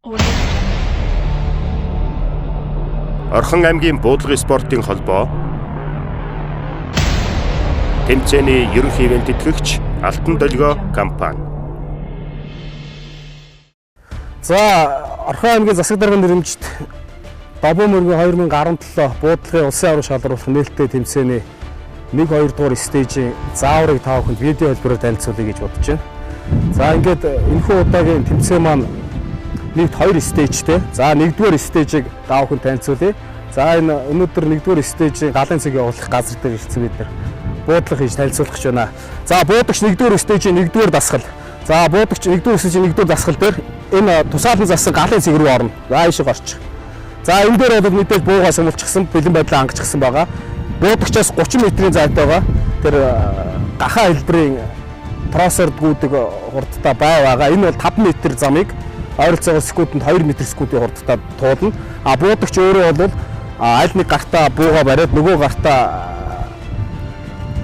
Audio Орхон аймгийн буудлын спортын холбоо тэмцээний ерөнхий ивент тэтгэгч Алтан долгио компани. За, Орхон аймгийн засаг даргын нэрэмжит Добоо мөргийн 2017 буудлын улсын аварга шалруулах нээлттэй тэмцээний 1 2 дугаар stage ийн зааврыг та бүхэнд видео хэлбэрээр танилцуулъя гэж бодож байна. За, ингээд энэхүү удаагийн тэмцээн маань нийт 2 stage тэй. За, 1-р stage ийг та бүхэнд танилцуулъя. За, энэ өнөөдөр 1-р stage ийн галын цэг явуулах газар дээр ирсэн бид нар буудлага хийж танилцуулах гэж байна. За, буудагч 1-р stage ийн 1-р дасгал. За, буудагч 1-р stage ийн 1-р дасгал дээр энэ тусаалan засан галын цэг рүү орно. За, ийшээ гарч. За, энэ дээр бол мэдээж буугаа сумулчихсан, бэлэн байдлаа хангачихсан байгаа. Буудагчаас 30 метрийн зайтай байгаа. Тэр гахаа хэлбэрийн тросоор гүйдэг хурдтай бай байгаа. Энэ бол 5 метр замыг ойролцоогоор секундэд 2 метр секундын хурдтай туулна. А буудагч өөрөө бол аль нэг гартаа буугаа бариад нөгөө гартаа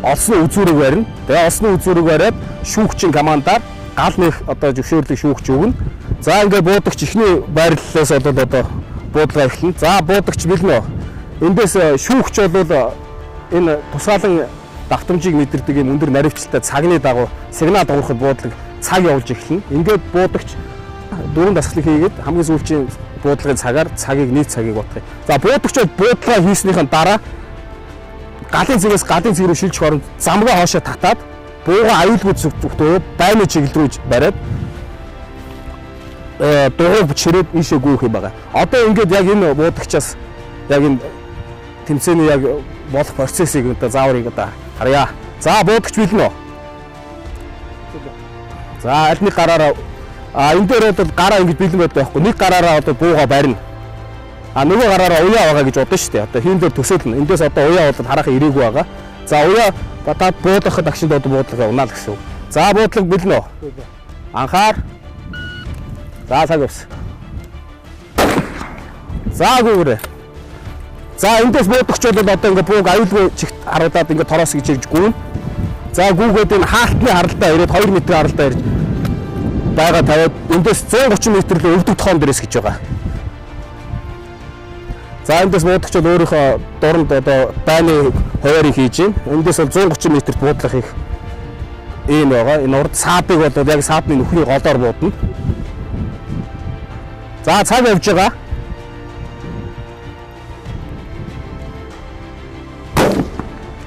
олсны үзүүрийг барина. Тэгээ олсны үзүүрийг бариад шүүгчийн командаар гал нэх одоо зөвшөөрлийг шүүгч өгнө. За, ингээд буудагч эхний байрлалаас бол одоо буудлага эхэлнэ. За, буудагч бэлнэ. Эндээс шүүгч бол энэ тусгаалan давтамжийг мэдэрдэг юм өндөр наривчлалтай цагны дагуу сигнал дуурахад буудлага цаг явуулж эхэлнэ. Ингээд буудагч дөрвөн дасгалыг хийгээд хамгийн сүүлчийн буудлагын цагаар цагийг нийт цагийг бодох юм. За, буудагч бол буудлага хийснийхэн дараа галын цэгээс галын цэг рүү шилжих оронд замгаа хоошоо татаад бууга аюулгүй зүгтөө байны чиглэл рүү бариад дугуйг чирээд ийшээ гүйх юм байна. Одоо ингээд яг энэ буудагчаас яг энэ тэмцээний яг болох процессыг одоо зааврыг одоо харъя. За, буудагч бэлэн үү? За, аль нэг гараараа энэ дээр бол гараа ингэж бэлэн байдаг байхгүй. Нэг гараараа одоо бууга барина. А нөгөө гараараа уяа байгаа гэж бодно шүү дээ. Одоо хийн дээр төсөөлнө. Эндээс одоо уяа бол хараахан ирээгүй байгаа. За, уяа батаад буудахад агшинд одоо буудлага явна л гэсэн үг. За, буудлага бэлэн үү? Анхаар. За, цаг явсан. За, гүүрээ. За, эндээс буудагч бол одоо ингээ бууг аюулгүй чигт харуулад ингээ тороос гэж ирж гүн. За, гүүгээд энэ хаалтны харалдаа ирээд 2 метрийн харалдаа ирж байгаа тавиад эндээс 130 метр рүү өвдөг тоон дээрээс гэж байгаа. За, эндээс буудагч бол өөрийнхөө дуранд одоо дайны хуваарийг хийж байна. Эндээс бол 130 метрт буудлах их ийм байгаа. Энэ урд саадыг бол яг саадны нүхний голоор буудна. За, цаг явж байгаа.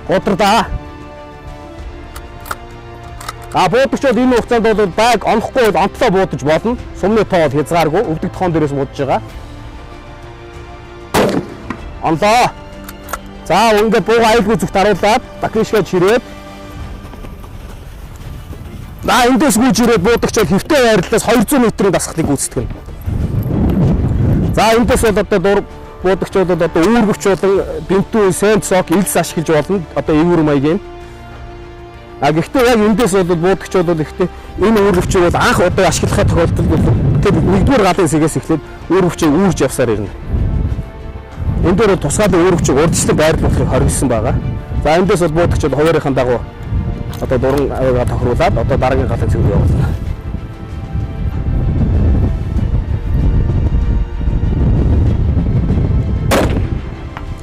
Гудраа. А буудагч бол энэ хугацаанд бол байг онохгүй бол онтлоо буудаж болно. Сумны тоо бол хязгааргүй өвдөг тоон дээрээс буудаж байгаа. Онлоо. За, ингээд бууга аюулгүй зүгт харуулад бакришгээ чирээд. За, эндээс гүйж ирээд буудагч бол хэвтэй байрлалаас 200 метрийн дасгалыг гүйцэтгэнэ. За, эндээс бол одоо дур буудагч бол одоо үүргэвч болон бинтүү сент сок илс ашиглаж болно. Одоо эвүүр маягийн. А гэхдээ яг эндээс бол буудагч бол ихтэй энэ үүргэвчийг бол анх удаа ашиглахаа тохиолдолд бол тэр нэгдүгээр галын сэгээс эхлээд үүргэвчийг үүрж явсаар ирнэ. Энэ дээр бол тусгаалan үүргэвчийг урьдчилан байрлуулахыг хориглосон байгаа. За, эндээс бол буудагч бол хуваарийнхаа дагуу одоо дуран авиагаа тохируулаад одоо дараагийн галын цэг рүү явуулна.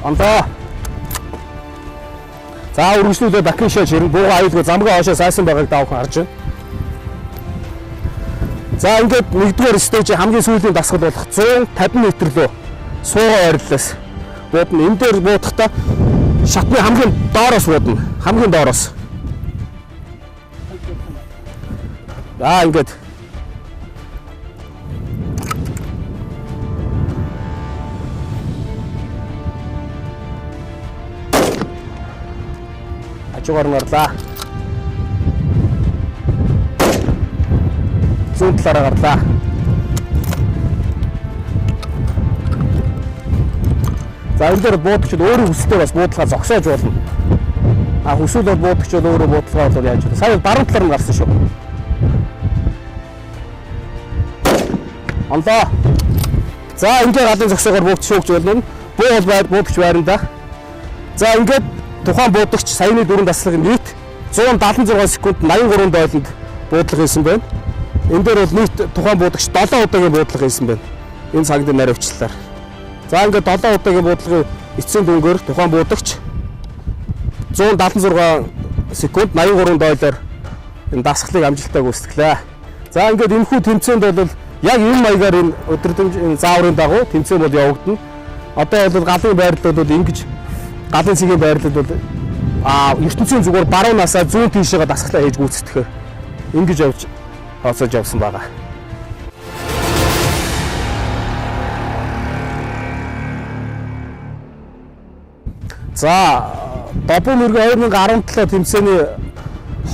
Ондоо. За, үргэлжлүүлээ бакришаа чирэн бууга аюулгүй замгаа хоошоо сайсан байгааг даавхан харж байна. За, ингээд нэгдүгээр stage хамгийн сүүлийн дасгал болох 150 метр лөө суугаа байрлалаас буудна. Энэ дээр буудахдаа шатны хамгийн доороос буудна. Хамгийн доороос. За, ингээд хажуугаар нь гарлаа. Зүүн талаараа гарлаа. За, энэ дээр буудагчид өөрийн хүсэлтэд бас буудлага зогсоож болно. А хүсвэл бол буудагч бол өөрөө буудлага бол яаж вэ? Сая баруун талаар нь гарсан шүү. Онлоо. За, ингээд галын зогсоогоор буугч шүүгч болно. Буу бол байр буудагч байранда. За, ингээд тухайн буудагч саяны дөрвөн дасгалын нийт 176 секунд 83 дойлонд буудлага хийсэн байна. Энэ дээр бол нийт тухайн буудагч 7 удаагийн буудлага хийсэн байна. Энэ цагт наривчлалаар. За ингээд 7 удаагийн буудлагын эцсийн дүнгээр тухайн буудагч 176 секунд 83 дойлоор энэ дасгалыг амжилттай гүйцэтгэлээ. За ингээд энэхүү тэмцээнд бол яг энэ маягаар энэ өдөрдөмж энэ зааврын дагуу тэмцээн бол явагдана. Одоо бол галын байрлал бол ингэж галын цэгийн байрлал бол ертөнцийн зүгээр баруунаасаа зүүн тийшээгээ дасгалаа хийж гүйцэтгэхээр ингэж явж тооцоож явсан байгаа. За Добуу мөргөн 2017 тэмцээний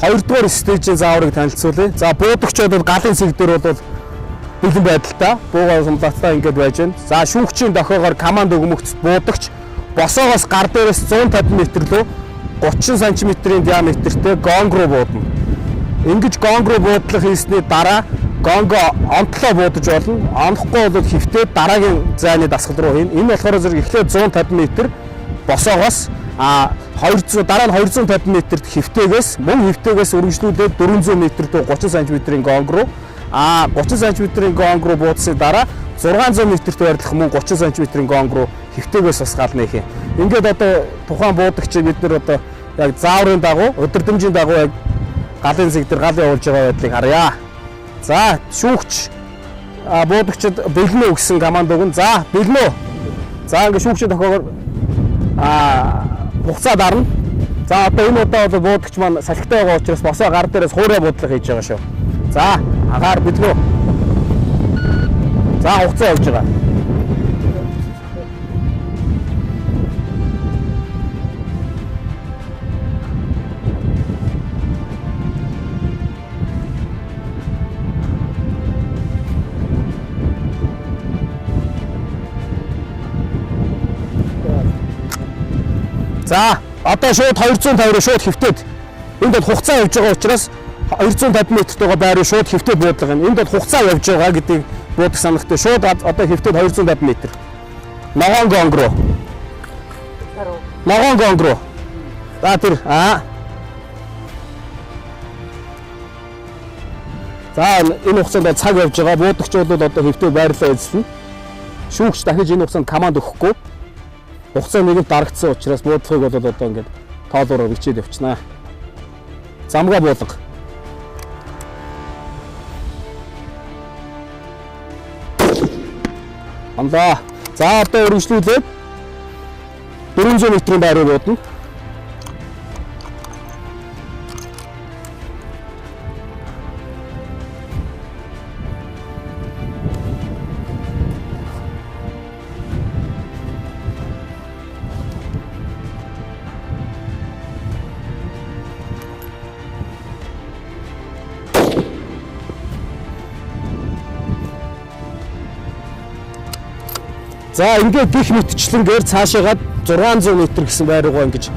2 дугаар stage ийн зааврыг танилцуулъя. За буудагчид бол галын цэг дээр бол бэлэн байдалтай буугаа сумлааттай ингээд байж байна. За шүүгчийн дохиогоор команд өгмөгц буудагч босоогоос гар дээрээс 150 м лөө 30 см-ийн диаметртэй гонг руу буудна. Ингэж гонг руу буудлах хийсний дараа гонго онтлоо буудаж болно. Онохгүй бол хэвтээ дараагийн зайны дасгал руу хийнэ. Энэ болохоор зэрэг эхлээд 150 м босоогоос 200 дараа нь 250 м-т хэвтээгээс мөн хэвтээгээс үргэлжлүүлээд 400 м рүү 30 см-ийн гонг руу 30 см-ийн гонг руу буудсны дараа 600 м-т байрлах мөн 30 см-ийн гонг руу хэвтээгээс бас гална их юм. Ингээд одоо тухайн буудагчийг бид нэр одоо яг зааврын дагуу, өдөрдмжийн дагуу яг галын зэг дээр гал явуулж байгаа байдлыг харъя. За шүүгч буудагчид бэлнэ өгсөн команд өгнө. За бэлнэ. За ингээд шүүгчийн тохиогоор хугацаа дарна. За одоо энэ удаа бол буудагч маань салхитай байгаа учраас босоо гар дээрээс хуурай буудлага хийж байгаа шүү. За агаар бэлгөө. За хугацаа явж байгаа. За одоо шууд 250 руу шууд хэвтээд энд бол хугацаа явж байгаа учраас 250 м-т байгаа байр руу шууд хэвтээд буудлага юм. Энд бол хугацаа явж байгаа гэдгийг буудах санахтай шууд одоо хэвтээд 250 м. Ногоон гонг руу. Ногоон гонг руу. За тэр За энэ хугацаанд цаг явж байгаа. Буудагч бол одоо хэвтээ байрлалаа эзэлнэ. Шүүгч дахиж энэ хугацаанд команд өгөхгүй. Хугацаа нэгэнт дарагдсан учраас буудлагыг бол одоо ингээд тоолоороо бичээд явчихнаа. Замгаа буулга. Ондоо. За одоо өргөжлүүлээд 400 м-ийн байр руу буудна. За ингээд гих мэтчлэнгээр цаашаагаад 600 м гэсэн байр руугаа ингэж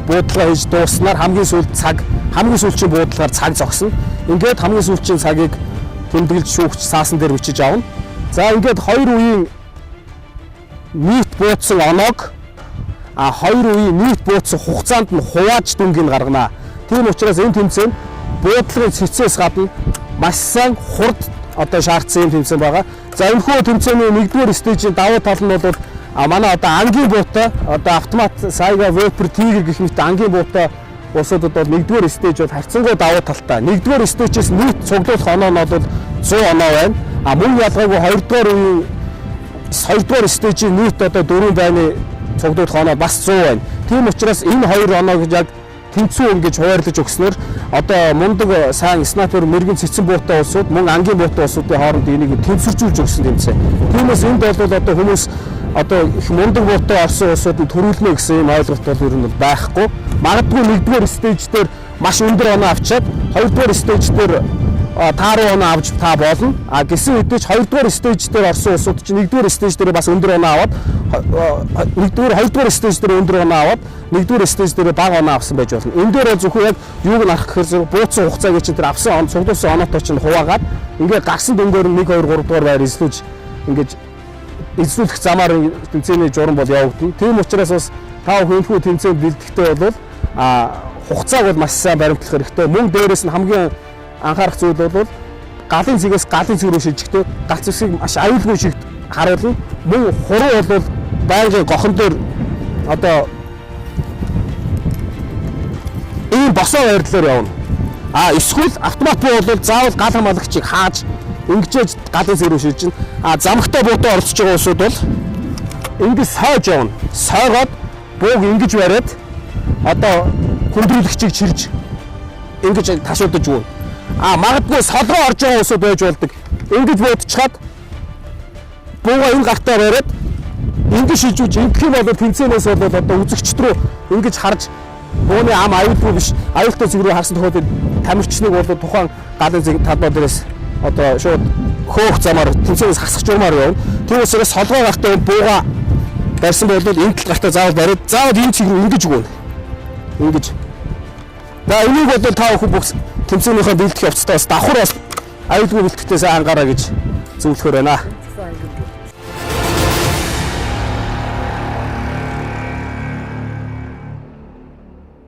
буудлага хийж дууснаар хамгийн сүүлд цаг хамгийн сүүлчийн буудлагаар цаг зогсно. Ингээд хамгийн сүүлчийн цагийг тэмдэглэж шүүгч саасан дээр бичиж авна. За ингээд хоёр үеийн нийт буудсан оноог хоёр үеийн нийт буудсан хугацаанд нь хувааж дүнгийг гаргана. Тийм учраас энэ тэмцээн буудлагын цэцээс гадна маш сайн хурд одоо шаардсан юм тэмцээн байгаа. За энэхүү тэмцээний 1-р stage ийн давуу тал нь бол манай одоо ангийн буутай одоо автомат Saiga Vapor Tiger гэх мэт ангийн буутай улсуудад бол 1-р stage бол харьцангуй давуу талтай. 1-р stage ээс нийт цуглуулах оноо нь бол 100 оноо байна. Мөн ялгаагүй 2-р үеийн 2-р stage ийн нийт одоо 4 байны цуглуулах оноо бас 100 байна. Тийм учраас энэ хоёр оноог яг тэнцүү ингэж хуваарлаж өгснөөр одоо мундаг сайн снайпер мэрэгэн цэцэн буутай улсууд мөн ангийн буутай улсуудын хооронд энийг тэнцвэржүүлж өгсөн тэмцээн. Тиймээс энд бол одоо хүмүүс одоо их мундаг буутай орсон улсууд нь төрүүлнэ гэсэн юм ойлголт бол ер нь бол байхгүй. Магадгүй 1-р stage дээр маш өндөр оноо авчиад 2-р stage дээр тааруу оноо авч та болно. Гэсэн хэдий ч 2-р stage дээр орсон улсууд чинь 1-р stage дээр бас өндөр оноо аваад 1-р 2-р stage дээр өндөр оноо аваад 1-р stage дээр бага оноо авсан байж болно. Энэ дээр бол зөвхөн яг юуг нь харах гэхээр зөв бууцсан хугацааг чинь тэр авсан он цуглуулсан оноотой чинь хуваагаад ингээд гарсан дүнгээр нь 1 2 3 дугаар байр эзлүүлж ингээд эзлүүлэх замаар тэмцээний журам бол явагдана. Тийм учраас бас та бүхэн энэхүү тэмцээнд бэлтгэхдээ бол хугацааг бол маш сайн баримтлах хэрэгтэй. Мөн дээрээс нь хамгийн анхаарах зүйл бол галын цэгээс галын цэг рүү шилжихдээ галц үсгийг маш аюулгүй шигт харуулна. Мөн хуруу бол байнгын гохон дээр одоо ийм босоо байрлалаар явна. А эсвэл автомат буу бол заавал гал хамгаалагчийг хааж ингэжээж галын цэг рүү шилжинэ. А замагтай буутай оролцож байгаа улсууд бол ингэж сойж явна. Сойгоод бууг ингэж бариад одоо хүндрүүлэгчийг чирж ингэж ташуудаж өгнө. А магадгүй солгоо орж байгаа улсууд байж болдог. Ингэж буудчихад бууга энэ гартаа бариад ингэж шилжүүлж ингэх юм бол тэмцээнээс бол одоо үзэгчд рүү ингэж харж бууны ам аюулгүй биш, аюултай зүг рүү харсан тохиолдолд тамирчныг бол тухайн галын зэг талбай дээрээс одоо шууд хөөх замаар тэмцээнээс хасах журмаар явна. Тийм учраас солгоо гартаа бууга барьсан бол энэ тал гартаа заавал бариад заавал энэ цэг рүү ингэж өгнө. Ингэж. За энийг бол та бүхэн бүх тэмцээнийхээ бэлтгэх явцдаа бас давхар бас аюулгүй бэлтгэхдээ сайн анхаараа гэж зөвлөхөөр байна.